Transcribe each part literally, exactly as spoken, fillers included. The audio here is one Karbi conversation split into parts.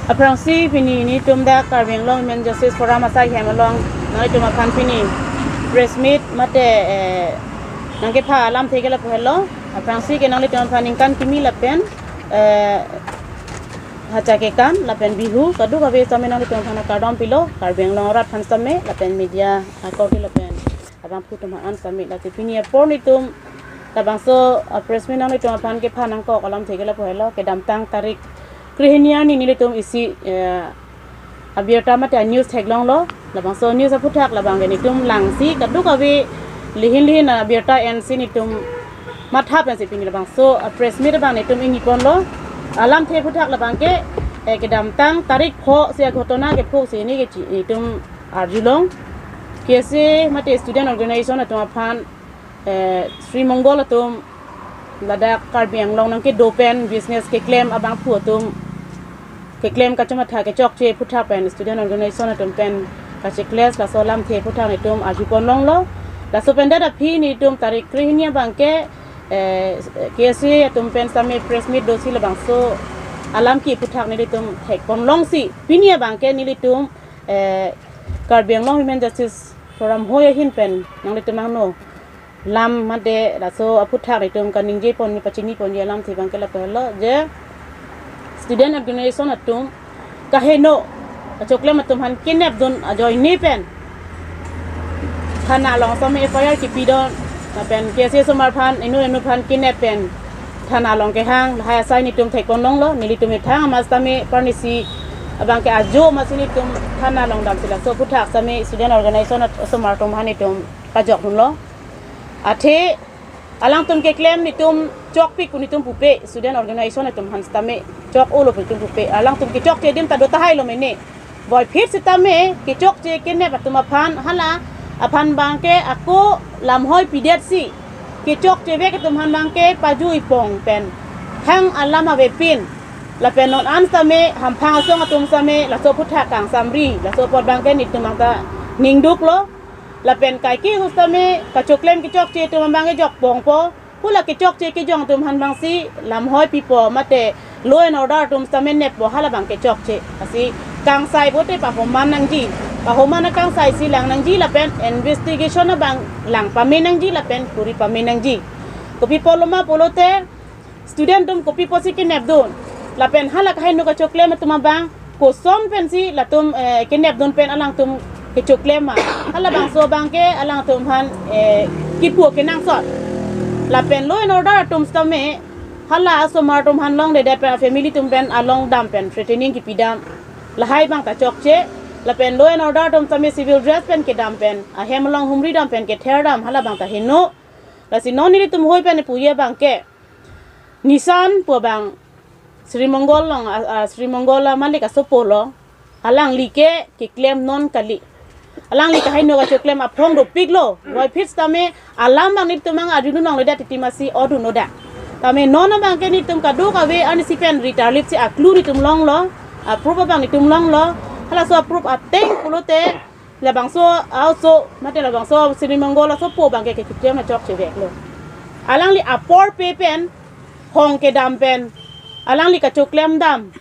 Aphrangsi pini nelitum dak Karbi Anglong Women Justice Forum asai hem along nanglitum aphan pini press meet mate, eh, nangkepha alamthe ke lapu helo. Aphrangsi ke nanglitum aphan ningkan kimi lapen, eh, hacha kekan lapen Bihu kadokave sitame nanglitum aphan kardom pilo, Karbi Anglong arat aphan sitame lapen media akorte lapen abangphu atum aphan sitame. Lasi pini apor nelitum labangso, ah, press meet nanglitum aphan kepha nangkok alamthe ke lapu helo, kedamtang tarik krehini arni nelitum isi, eh, abirta mate news theklonglo. Labangso news aphuthak labang ke nelitum langsi kadokave lihin lihin abirta ensi nelitum matha pensi pini labangso, ah, press meet abang nelitum ingniponlo. Alamthe aphuthak labang ke, eh, kedamtang tarik pho si aghotona kephok si neli ke chi-, nelitum arjulong. K S A mate student organization atum aphan, eh, Sri Mongol atum ladak Karbi Anglong nangkedo pen business keklem abangphu atum keklem kachomatha kechokche aphuthak pen student organization atum pen kachekles laso alamthe aphuthak nelitum arjuponlonglo. Laso pen dak aphi nelitum tarik krehini abang ke, eh, K S A atum pen sitame press meet dosi labangso alam ke aphuthak nelitum thekponlongsi pini abang ke nelitum, eh, Karbi Anglong Women Justice Forum hoi ahin pen nanglitum angno lam mate laso aphuthak nelitum kaningjepon pachiniponji alamthe abang ke lapu helo je student organization atum kaheno kachoklem atum aphan kenepdun ajoine pen thana along sitame F I R kipidun lapen K S A asomar aphan inut inut aphan kenep pen thana along kehang lahai asai nelitum thekponlonglo. Nelitum ithang amat sitame parnisi abang ke ajo amatsi nelitum thana along damsi laso aphuthak sitame student organization at-, asomar atum aphan nelitum pajokdunlo. Athe alangtum keklem nelitum chokpik pu nelitum pupe, student organization atum aphan sitame chok-olo pu nelitum pupe. Alangtum kechokche adim ta do tahailo mene. Boiphit sitame kechokche kenep atum aphan hala aphan abang ke ako lamhoi pidetsi kechokchevek atum aphan abang ke paju-ipong pen thang alam avepin. Lapen non an sitame hamphang asong atum sitame laso aphuthak kangsamri, laso apot abang ke nelitum angta ningduklo. Lapen kaike ahut sitame kachoklem kechokche atum abang ke jokpongpo. Hala kechokche kejong atum aphan abangsi lamhoi pipo mate law and order atum sitame neppo, hala abang kechokche. Lasi kangsai pote pahoman nangji. Pahoman akangsaisi lang nangji lapen investigation abang lang pame nangji lapen kuri pame nangji. Kopi apotma pulote student atum kopi apotsi kenepdun. Lapen hala kaheno kachoklem atum abang koson pensi latum, eh, kenepdun pen alangtum kechoklem ma. Hala bangso abang ke alangtum aphan, eh, kipu kenangsot. Lapen law and order atum sitame hala asomar atum aphan longledet pen family atum pen along dam pen threatening kipidam. Lahai abang ta chokche. Lapen law and order atum sitame civil dress pen kedam pen ahem along humri dam pen kether dam, hala abang ta heno. Lasi non nelitum hoi pen puji abang ke Nishan pu abang Sri Mongol along, a, a, Sri Mongol amalik asopo along, alangli ke keklem non kali. Alangli kaheno kachoklem aphrang dopiklo. Boiphit sitame alam abang nelitum ang adunun longledet titi amatsi odun-odak. Tame non abang ke nelitum kadokave arnisi pen ritarlipsi a-clue nelitum longlo, a-proof abang nelitum longlo. Halaso a-proof ateng pulote labangso a-oso mate labangso Sri Mongol asopo abang ke keklem achokcheveklo. Alangli apor pe pen hong kedam pen alangli kachoklem dam.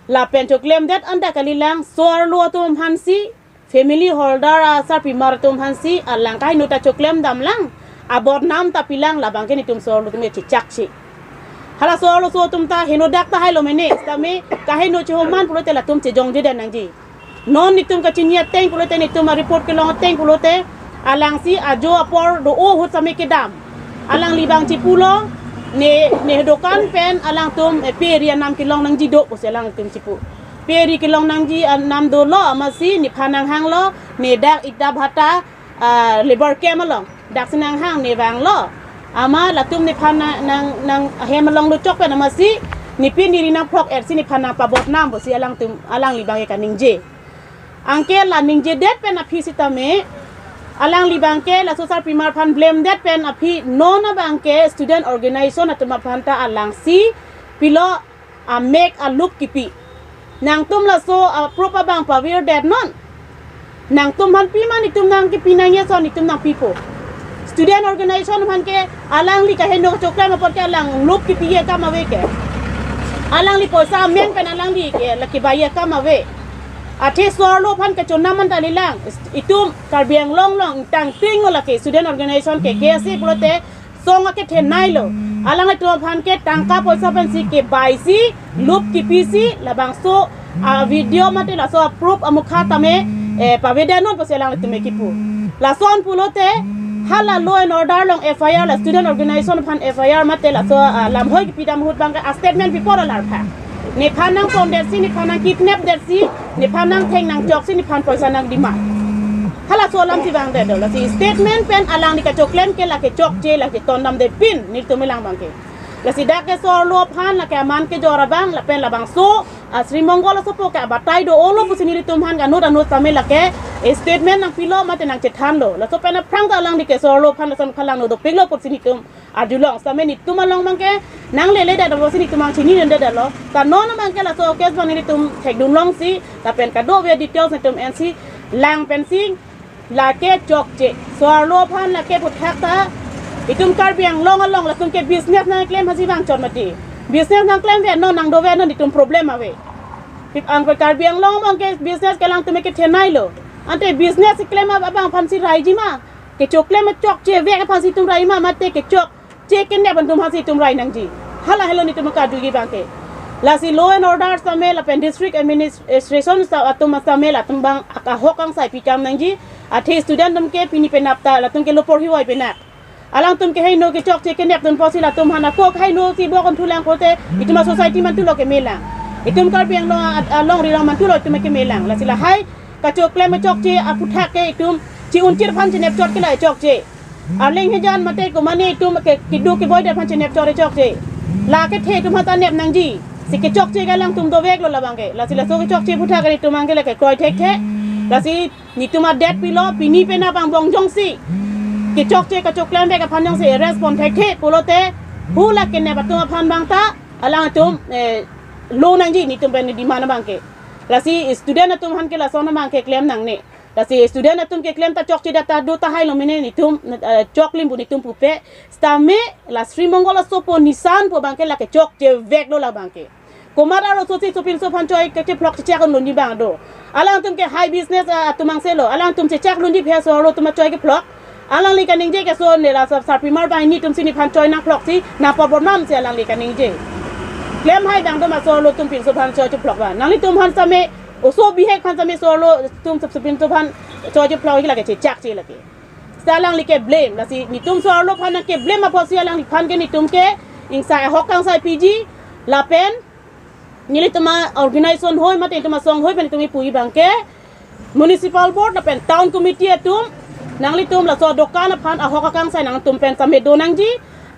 Lapen choklemdet anta kalilang, so-arlo atum aphansi, family holder asarpimar atum aphansi alang kaheno ta choklem damlang, abodnam ta pilang, labang ke nelitum so-arlo atum chechakche. Hala so-arlo so atum ta henodak tahailo mene, sitame kaheno chehoman pulote latum chejongjedet nangji. Non nelitum kachini ateng pulote, nelitum a-report kelong ateng pulote, alangsi ajo apor do-o ahut sitame kedam. Alangli abang chipulo, ne, ne dokan pen alangtum, eh, pe ri anam kelong nangji do pusi alangtum chipu. Pe ri kelong nangji anam dolo amatsi nephan nanghanglo, ne dak ita bhata, ah, labour camp along daksi nanghang, ne vanglo. Amat latum nephan nang, nang, nang ahem along dochok pen amatsi nepi neri nangphrok-etsi nephan nangpabodnam pusi alangtum, alangli abang ke kaningje. Anke la ningjedet pen aphi sitame, alangli abang ke laso sarpimar aphan blamedet pen aphi non abang ke student organization atum aphan ta alangsi pilo amek alup kipi. Nangtum laso a-proof abang pavirdetnon. Nangtum aphan pima nelitum nangkipi nangji ason nelitum nangpipo. Student organization aphan ke alangli kaheno kachoklem apot ke alang lup kipi akam ave ke. Alangli poisa amen pen alangli ke lake baye akam ave. Athe so-arlo aphan kachonam anta lelang. Itum Karbi Anglong along tangting lo lake student organization ke K S A pulote song akethenei lo. Alanglitum aphan ke tangka poisa pensi kebaisi, lup kipisi, labangso a-video mate laso a-proof amukha tame, eh, pavedet non pusi alanglitum kipu. Lason pulote hala law and order along F I R, la student organization aphan F I R mate laso, ah, lamhoi kipidam ahut abang ke a-statement pipo alar aphan. Nephan nangpondetsi, nephan nangkidnapdetsi, nephan nangtheng nangchoksi, nephan poisa nang-demand. Halaso alam si vangdet do. Lasi statement pen alangli kachoklem ke lake chokche, lake tondamde pin, nelitum kelang abang ke. Lasi dak ke so-arlo aphan lake aman kejor abang, lapen labangso, ah, Sri Mongol asopo ke abatai do-olo pusi nelitum aphan ke anut anut tame lake, eh, statement nangpilo mate nangchethanlo. Laso pen aphrang ta alangli ke so-arlo aphan lason khalang no dopiklo pusi nelitum arjulong. Sitame nelitum along abang ke nangleledet pusi nelitum abang chinidundet lo. Ta non abang ke laso case abang nelitum thekdunlongsi, lapen kadokave details nelitum ensi lang pensi lake chokche. So-arlo aphan lake aphuthak ta itum Karbi Anglong along latum ke business nangklem aphansi vangchot mati. Business nangklemve non nangdove non itum problem ave. Pip ang Karbi Anglong along ke business ke alangtum kethenei lo. Ante business klem abang aphansi raiji ma? Kechoklem chokchevek aphansi itum rai ma, mate kechokche kenep atum aphansi itum rai nangji? Hala helo nelitum kadokave abang ke. Lasi law and order tame lapen district administration sa atum tame latum abang ahok kangsai pikam nangji. Athe student atum ke pini penap ta latum ke lo porhi-oi penak. Alangtum ke haino kechokche kenep atum apotsi latum aphan ako haino si bok an thulang pulote itum a-society mantulo kemelang. Itum Karbi Anglong a-, alongri along mantulo itum kemelang. Lasi lahai kachoklem chokche aphuthak ke itum chi-unchir aphan chenepchot ke la chokche. Arleng hejan mate komane itum ke kedo keboi aphan chenepchot chokche. La kethe itum aphan ta nep nangji. Si kechokche ke alangtum doveklo labang ke. Lasi laso kechokche aphuthak ke itum abang ke lake kroi thekthe. Lasi nelitum adet pilo, pini penap angbong jongsi kechokche kachoklemvek aphan jongsi arrest pon thekthe pulote hala kenep atum aphan abang ta alangtum, eh, lo nangji nelitum pen demand abang ke. Lasi student atum aphan ke lason abang ke klem nangne. Lasi student atum keklem ta chokche data do tahai lo mene nelitum, eh, choklim pu nelitum pupe. Sitame la Sri Mongol asopo Nishan pu abang ke lake chokcheveklo labang ke. Komat arloso si sopinso aphan choi kachephlok chechak lun abang do. Alangtum ke high business, ah, atum angselo. Alangtum chechak lunji phe so-arlo atum achoi kephlok. Alangli kaningje ke so ne la sar-, sarpimar banghini atum si nephan choi nangphloksi nangpabonam si alangli kaningje. Klemhai abang do ma so-arlo atum pinso aphan choi chephlok abang. Nanglitum aphan sitame oso bihek aphan sitame so-arlo atum sop-, sopinso aphan choi chephlok ke lake chechakche lake. Sita alangli ke blame, lasi nelitum so-arlo aphan nangkeblame apotsi alangliphan ke nelitum ke ingsai ahok kangsai piji, lapen nelitum a-organization hoi mate nelitum asong hoi pen nelitum kipu abang ke Municipal Board lapen Town Committee atum, nanglitum laso dokan aphan ahok akangsai nangtum pen sitame do nangji,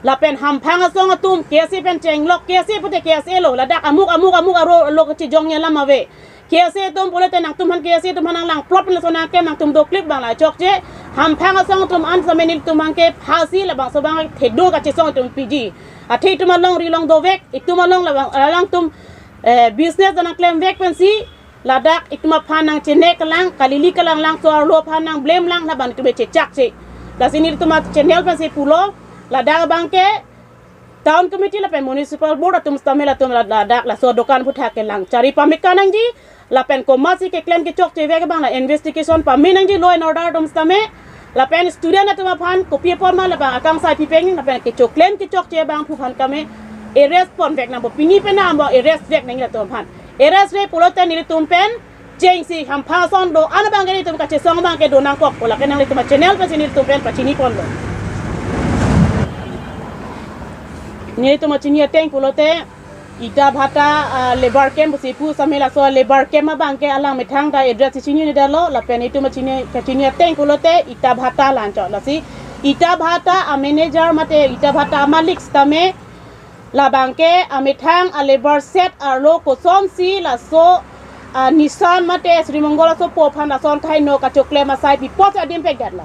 lapen hamphang asong atum K S A pen chenglok, K S A pute K S A lo, ladak amuk amuk amuk aro lo kachijong alam ave. K S A atum pulote nangtum aphan K S A atum aphan nanglang plot laso nangke nangtum doklip abang la chokche. Hamphang asong atum an sitame nelitum abang ke phasi labangso abang thedo kachesong atum piji. Athe itum alongri along dovek, itum along labang alangtum, eh, business nangklemvek pensi ladak itum aphan nangchenek lang, kalili kalang lang, so-arlo aphan nangblame lang, labang itum chechakche. Lasi nelitum a-channel pensi pulo, ladak abang ke Town Committee lapen Municipal Board atum sitame latum la-, ladak laso dokan aphuthak ke lang chari pameka nangji, lapen komatsi keklem kechokchevek abang la investigation pame nangji, law and order atum sitame, lapen student atum aphan kopi apot ma labang akangsai pipeng, lapen kechoklem kechokche abangphu aphan kame arrest ponvek nangpo, pini penap angbong arrest vek nangji latum aphan. Arrest-re pulote nelitum pen chengsi hamphang ason do-an abang ke nelitum kachesong abang ke do nangkok pu lake nanglitum a-channel pensi nelitum pen pachini ponlo. Nelitum pachini ateng pulote Ita Bhata, ah, labour camp pusi pu sitame laso labour camp abang ke alang methang ta address chinidetlo, lapen itum pachini, kachini ateng pulote Ita Bhata la-anchot. Lasi Ita Bhata a-manager mate Ita Bhata a-malik sitame labang ke amethang a-labour set arlo kosonsi laso, ah, Nishan mate Sri Mongol asopo aphan lason kahaino kachoklem asai pi apotsi adim pekdetlo.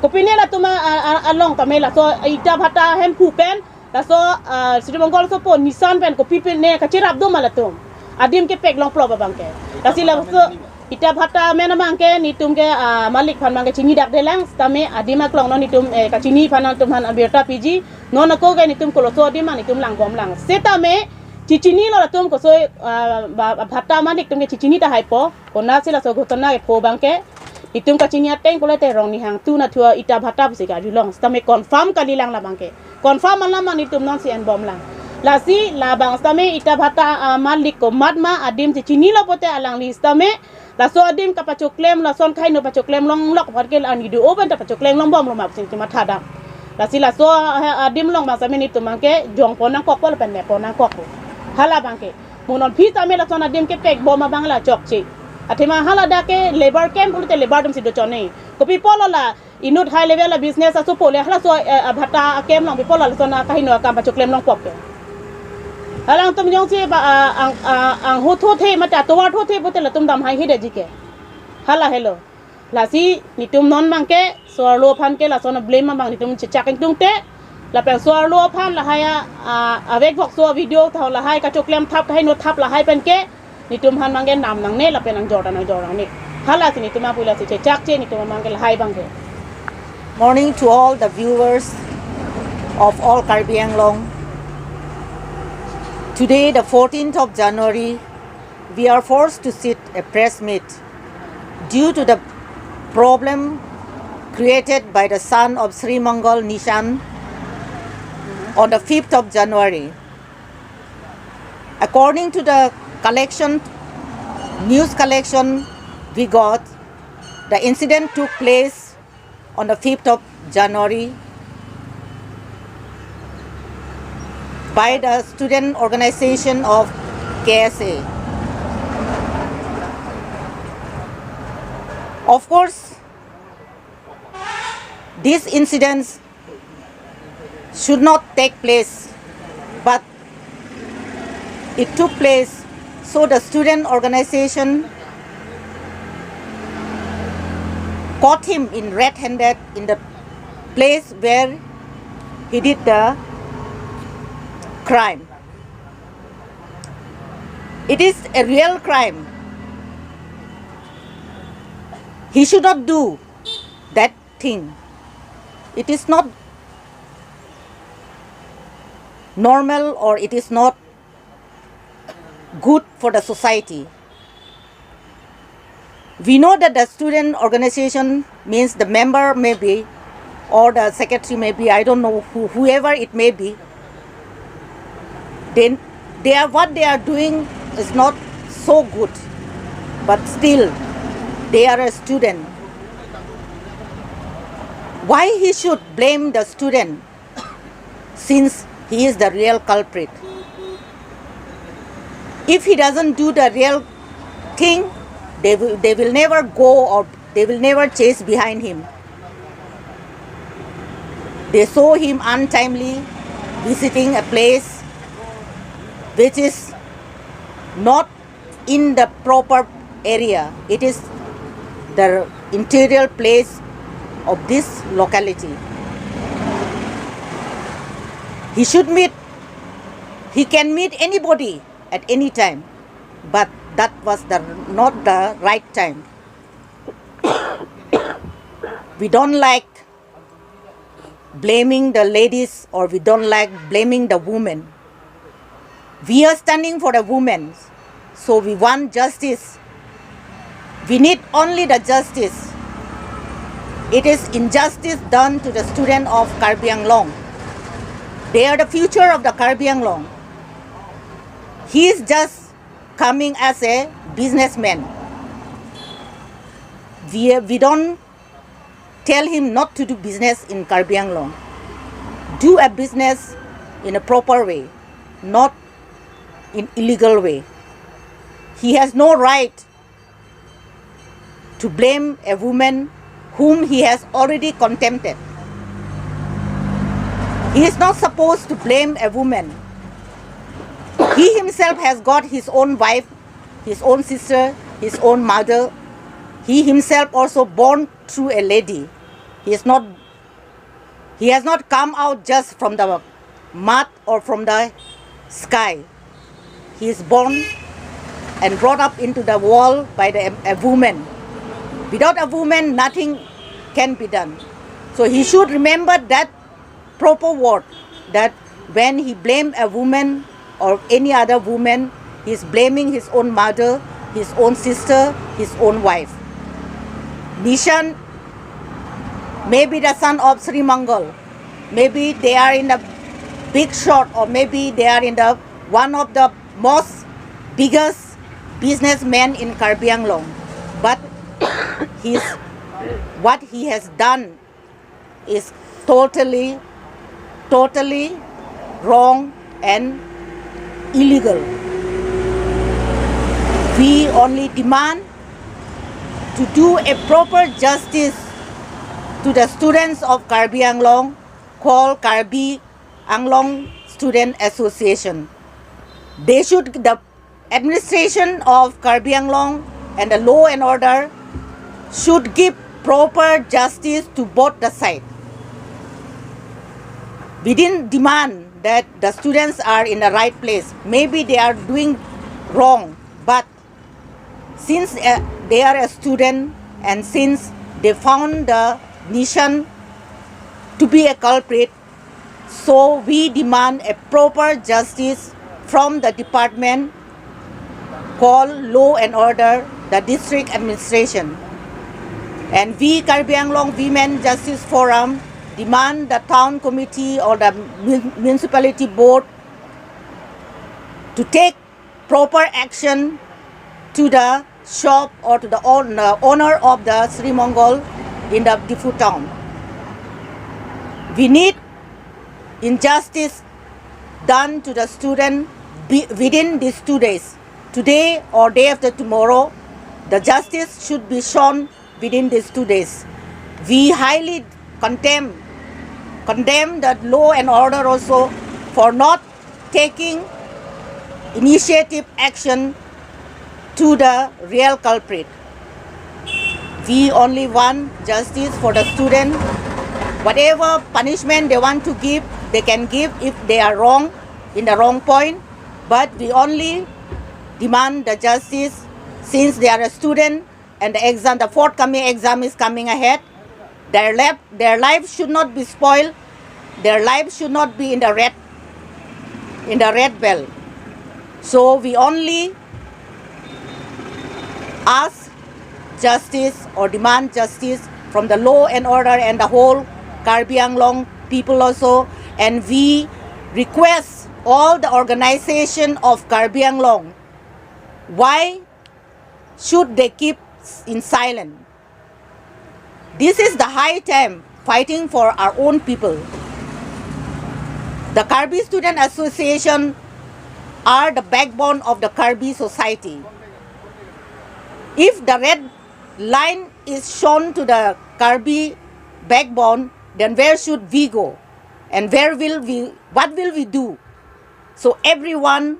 Kopine latum a, a, a, along tame laso Ita Bhata ahemphu pen laso, ah, Sri Mongol asopo Nishan pen kopi pine kacherap do ma latum? Adim kepek longplop abang ke. Lasi laso Ita Bhata amen abang ke nelitum ke, ah, malik aphan abang ke chinidakdelang, sitame adim aklong non nelitum, eh, kachini aphan nangtum aphan abirta piji, non ako ke nelitum koloso adim abang nelitum langbomlang. Sitame Chechinilo latum kosoi, ah, ba, ba, bhata amat lik atum ke chechini tahai po. Konatsi laso ghotona kepho abangke. Itum kachini ateng pulote Rongnihang tu na thua ita bhata pusi karjulong. Sitame confirm kalilang labangke. Confirm alam abang itum nonsi enbomlang. Lasi labang sitame ita bhata, ah, amat lik komat ma adim chechinilo pote alangli sitame laso adim kapachoklem, lason kaino pachoklem longlok aphan ke la-an idu oben ta pachoklem longbomlo ma pusi nelitum mathadam. Lasi laso, ah, adim along abang sitame nelitum abangke jongpon nangkokpo lapen mepon nangkokpo. Hala abangke. Mo non aphi sitame lason adim kepekbom abang la chokche. Athema hala dak ke labour camp pulote labour atumsi dochotne. Kopi apotlo la inut high level a-business asopo le halaso, eh, abhata a-camp along pi apotlo lason akaino akam pachoklem longpo ke. Alangtum jongsi ba, ah, ang, ah, anghut thothe mate atovar thothe pulote latum dam haihe detji ke. Hala helo. Lasi nelitum non abangke so-arlo aphan ke lason a-blame abang nelitum chechak ingtungte. Lapen so-arlo aphan lahai a, ah, avek vokso video tha lahai kachoklem thap kaino thap lahai pen ke nelitum aphan abangke nam nangne lapen nangjor ta nangjor nangne. Halasi nelitum apui lasi chechakche nelitum abangke lahai abangke. Morning to all the viewers of All Karbi Anglong. Today, the fourteenth of January, we are forced to sit a press meet due to the problem created by the son of Sri Mangal Nishan on the fifth of January. According to the collection, news collection we got, the incident took place on the fifth of January by the student organization of K S A. Of course, these incidents should not take place, but it took place, so the student organization caught him in red-handed in the place where he did the crime. It is a real crime. He should not do that thing. It is not normal or it is not good for the society. We know that the student organization means the member maybe or the secretary maybe, I don't know who, whoever it may be. Then they are, what they are doing is not so good, but still they are a student. Why he should blame the student since he is the real culprit? If he doesn't do the real thing, they will, they will never go or they will never chase behind him. They saw him untimely visiting a place which is not in the proper area. It is the interior place of this locality. He should meet, he can meet anybody at any time, but that was the, not the right time. We don't like blaming the ladies or we don't like blaming the women. We are standing for the women, so we want justice. We need only the justice. It is injustice done to the student of Karbi Anglong. They are the future of the Karbi Anglong. He is just coming as a businessman. We, we don't tell him not to do business in Karbi Anglong. Do a business in a proper way, not in illegal way. He has no right to blame a woman whom he has already contempted. He is not supposed to blame a woman. He himself has got his own wife, his own sister, his own mother. He himself also born through a lady. He is not, he has not come out just from the mud or from the sky. He is born and brought up into the world by the, a woman. Without a woman, nothing can be done. So he should remember that proper word, that when he blame a woman, or any other woman, he's blaming his own mother, his own sister, his own wife. Nishan may be the son of Sri Mangal. Maybe they are in the big shot, or maybe they are in the one of the most biggest businessmen in Karbi Anglong. But his what he has done is totally, totally wrong and illegal. We only demand to do a proper justice to the students of Karbi Anglong, called Karbi Anglong Student Association. They should, the administration of Karbi Anglong and the law and order should give proper justice to both the side. We didn't demand that the students are in the right place. Maybe they are doing wrong, but since uh, they are a student and since they found the Nishan to be a culprit, so we demand a proper justice from the department called Law and Order, the district administration. And we, Karbi Anglong Women Justice Forum, demand the town committee or the mun- municipality board to take proper action to the shop or to the own, uh, owner of the Sri Mangal in the Diphu town. We need injustice done to the student be, within these two days. Today or day after tomorrow, the justice should be shown within these two days. We highly condemn, condemn the law and order also for not taking initiative action to the real culprit. We only want justice for the student. Whatever punishment they want to give, they can give if they are wrong, in the wrong point. But we only demand the justice since they are a student and the exam, the forthcoming exam is coming ahead. Their lab, their life should not be spoiled. Their life should not be in the red, in the red belt. So we only ask justice or demand justice from the law and order and the whole Karbi Anglong people also. And we request all the organization of Karbi Anglong, why should they keep in silent? This is the high time fighting for our own people. The Karbi Student Association are the backbone of the Karbi society. If the red line is shown to the Karbi backbone, then where should we go? And where will we, what will we do? So everyone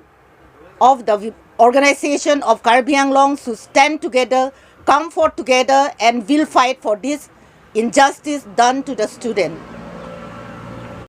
of the organization of Karbi Anglong should stand together, come forth together, and will fight for this injustice done to the student.